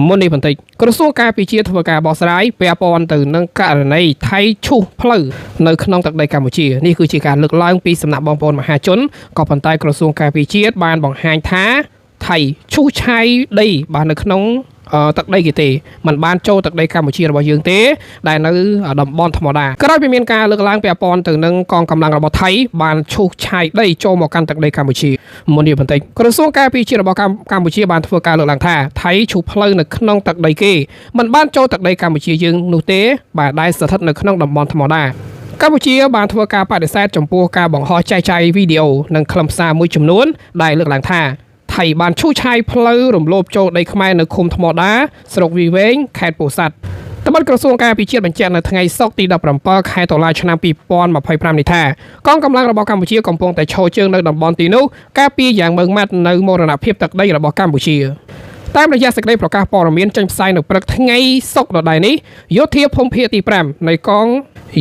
មុននេះបន្តិចក្រសួងការពារជាតិធ្វើការបកស្រាយពាក់ព័ន្ធទៅនឹងករណីថៃឈូសផ្លូវនៅក្នុងទឹកដីកម្ពុជានេះគឺជាការលើកឡើងពីសំណាក់បងប្អូនមហាជនក៏ប៉ុន្តែក្រសួងការពារជាតិបានបង្ហាញថាថៃឈូសឆាយដីបាទនៅក្នុងទឹកដីគេទេมันបានចូលទឹកដីកម្ពុជារបស់យើងទេដែលនៅតំបន់ធម្មតាក្រោយពីមានការលើកឡើងពាក់ព័ន្ធទៅនឹងកងកម្លាំងរបស់ថៃបានឈូសឆាយដីចូលមកកាន់ទឹកដីកម្ពុជាមុននេះបន្តិចក្រសួងការពារជាតិរបស់កម្ពុជាបានធ្វើការលើកឡើងថាថៃឈូសផ្លូវនៅក្នុងទឹកដីគេมันបានចូលទឹកដីកម្ពុជាយើងនោះទេបាទដែលស្ថិតនៅក្នុងតំបន់ធម្មតាកម្ពុជាបានធ្វើការបដិសេធចំពោះការបង្ហោះចែកចាយវីដេអូនិងខ្លឹមសារមួយចំនួនដែលលើកឡើងថាថៃបានឈូសឆាយផ្លូវរំលោភចូលដីខ្មែរនៅឃុំថ្មដាស្រុកវីវែងខេត្តពោធិ៍សាត់ត្បិតក្រសួងការពារជាតិបញ្ជាក់នៅថ្ងៃសុក្រទី17ខែតុលាឆ្នាំ2025នេះថាកងកម្លាំងរបស់កម្ពុជាកំពុងតែឈរជើងនៅតំបន់ទីនោះការពារយ៉ាងម៉ឺងម៉ាត់នៅមរណភាពទឹកដីរបស់កម្ពុជាតាមរយៈសេចក្តីប្រកាសព័ត៌មានចេញផ្សាយនៅព្រឹកថ្ងៃសុក្រដដែលនេះយោធាភូមិភាគទី5នៃកង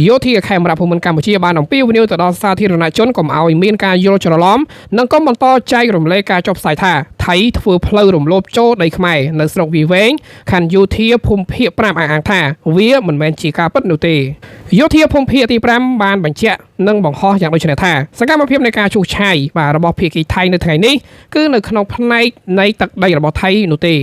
យោធាខេមរៈភូមិន្ទកម្ពុជាបានអំពាវនាវទៅដល់សាធារណជនកុំឲ្យមានការយល់ច្រឡំនិងកុំបន្តចែករំលែកការចុះផ្សាយថាថៃធ្វើផ្លូវរំលោភចូលដីខ្មែរនៅស្រុកវីវែងខណ្ឌយោធាភូមិភាគ5អះអាងថាវាមិនមែនជាការពិតនោះទេយោធាភូមិភាគទី5បានបញ្ជាក់និងបង្ហោះយ៉ាងដូចនេះថាសកម្មភាពនៃការឈូសឆាយបាទរបស់ភាគីថៃនៅថ្ងៃនេះគឺនៅក្នុងផ្នែកនៃទឹកដីរបស់ថៃនោះទេ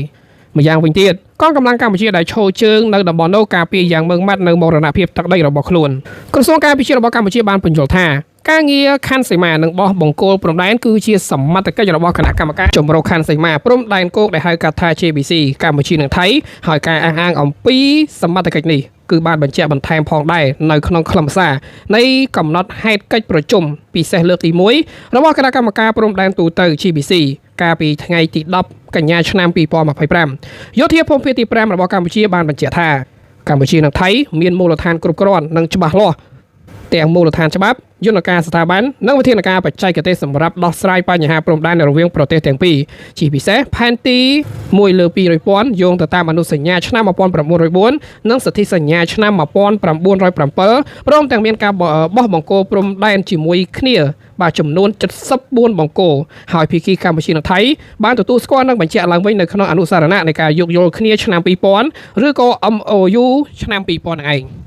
ម្យ៉ាងវិញទៀតកងកម្លាំងកម្ពុជាដែលឈរជើងនៅតំបន់នោះការពារយ៉ាងម៉ឺងម៉ាត់នៅមរណភាពទឹកដីរបស់ខ្លួនក្រសួងការពារជាតិរបស់កម្ពុជាបានពន្យល់ថាការងារខណ្ឌសីមានិងបោះបង្គោលព្រំដែនគឺជាសមត្ថកិច្ចរបស់គណៈកម្មការចម្រុះខណ្ឌសីមាព្រំដែនគោកដែលហៅកាត់ថា JBC កម្ពុជានិងថៃហើយការអះអាងអំពីសមត្ថកិច្ចនេះគឺបានបញ្ជាក់បន្ថែមផងដែរនៅក្នុងខ្លឹមសារនៃកំណត់ហេតុកិច្ចប្រជុំពិសេសលើកទី1របស់គណៈកម្មការព្រំដែនទូទៅ JBC កាលពីថ្ងៃទី10កញ្ញាឆ្នាំ2025យោធាភូមិភាគទី5របស់កម្ពុជាបានបញ្ជាក់ថាកម្ពុជានិងថៃមានមូលដ្ឋានគ្រប់គ្រាន់និងច្បាស់លាស់ទាំងមូលដ្ឋានច្បាប់យន្តការស្ថាប័ននិងវិធានការបច្ចេកទេសសម្រាប់ដោះស្រាយបញ្ហាព្រំដែនរវាងប្រទេសទាំងពីរជាពិសេសផែនទី1លើ200ពាន់យោងទៅតាមអនុសញ្ញាឆ្នាំ1904និងសន្ធិសញ្ញាឆ្នាំ1907ព្រមទាំងមានការបោះបង្គោលព្រំដែនជាមួយគ្នាបាទចំនួន74បង្គោលហើយភាគីកម្ពុជានិងថៃបានទទួលស្គាល់និងបញ្ជាក់ឡើងវិញនៅក្នុងអនុស្សរណៈនៃការយោគយល់គ្នាឆ្នាំ2000ឬក៏ MOU ឆ្នាំ2000ហ្នឹងឯង។